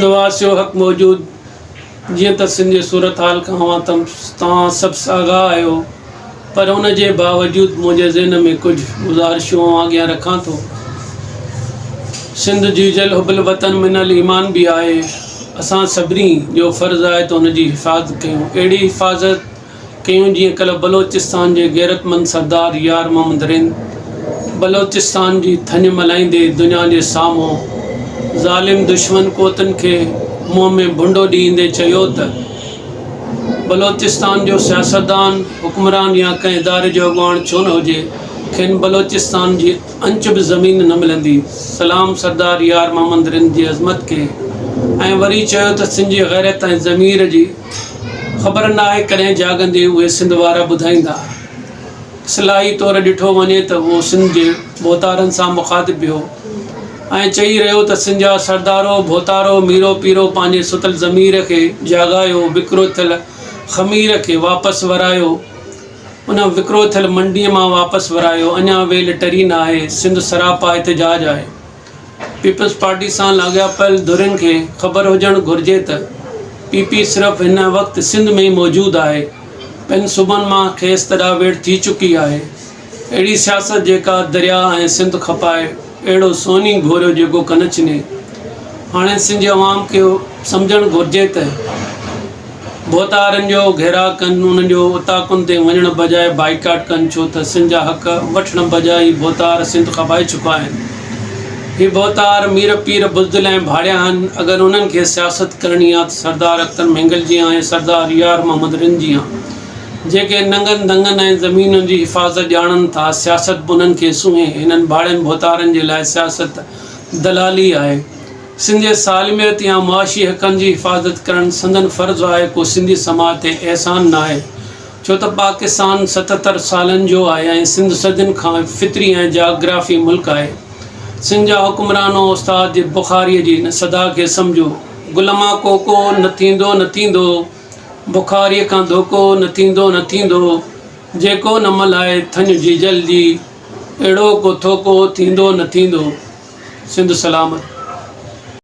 واسيو حق موجود جيئن ته سنڌ جي صورتحال کان اوهان توهان سڀ آگاهه آهيو پر ان جي باوجود منهنجي ذهن ۾ ڪجهه گذارشون اوهان اڳيان رکان ٿو. سنڌ جيجل حب الوطن من الايمان به آهي اسان سڀني جو فرض آهي ته ان جي حفاظت ڪيون اهڙي حفاظت ڪيون جيئن ڪلهه بلوچستان جي غيرتمند سردار يار محمد رند بلوچستان جي ٿڃ ملهائيندي دنيا جي سامهون ظالم دشمن قوتن کي منهن ۾ ڀنڊو ڏيندي چيو ته بلوچستان جو سياستدان، حڪمران يا ڪنهن اداري جو اڳواڻ ڇو نه هجي کين بلوچستان جي انچ به زمين نه ملندي. سلام سردار يار محمد رند جي عظمت کي ۽ وري چيو ته سنڌ جي غيرت ۽ ضمير جي خبر ناهي ڪڏهن جاڳندي اهي سنڌ وارا ٻڌائيندا. اصلاحي طور ڏٺو وڃي ته اهو سنڌ جي ڀوتارن سان مخاطب به هو ۽ چئي رهيو ته سنڌ جا سردارو، ڀوتارو، ميرو پيرو پنهنجي ستل ضمير کي جاڳايو، وڪرو ٿيل خمير کي واپس ورايو، ان وڪرو ٿيل منڊيء مان واپس ورايو، اڃا ويل ٽري ناهي، سنڌ سراپا احتجاج آهي. پيپلز پارٽي سان لاڳاپيل ڌرين کي خبر هجڻ گهرجي ته پي پي صرف هن وقت سنڌ ۾ ئي موجود آهي، ٻين صوبن مان کيس تڏا ويڙهه ٿي چڪي آهي. اهڙي سياست جيڪا درياء ۽ سنڌ کپائي، اهڙو سون ئي گهوريو جيڪو ڪن ڇني. هاڻي سنڌ جي عوام کي سمجهڻ گهرجي ته. ڀوتارن جو گهيراء ڪن، انهن جو اوطاقن تي وڃڻ بجاء بائيڪاٽ ڪن ڇو ته سنڌ جا حق وٺڻ بجاء هي ڀوتار سنڌ کپائي چڪا آهن. هي ڀوتار مير پير بزدل ۽ ڀاڙيا آهن، اگر انهن کي سياست ڪرڻي آ ته سردار اختر مينگل جيان ۽ سردار يار محمد رند جيان جيڪي ننگن دنگن ۽ زمينن جي حفاظت ڄاڻن ٿا سياست به انهن کي سونهين، هنن ڀاڙين ڀوتارن جي لاء سياست دلالي آهي. سنڌ جي سالميت يا معاشي حقن جي حفاظت ڪرڻ سندن فرض آهي ڪو سنڌي سماج تي احسان ناهي ڇو ته پاڪستان 77 سالن جو آهي ۽ سنڌ صدين کان فطري ۽ جاگرافي ملڪ آهي سنڌ جا حڪمرانو استاد جي بخاري جي ان صدا کي سمجهو گل مان ڪوڪو نه ٿيندو نه ٿيندو بخاري کان ڌوڪو نه ٿيندو نه ٿيندو جيڪو نه ملهائي ٿڃ جيجل جي اهڙو ڪو ٿوڪو ٿيندو نه ٿيندو. سنڌ سلامت.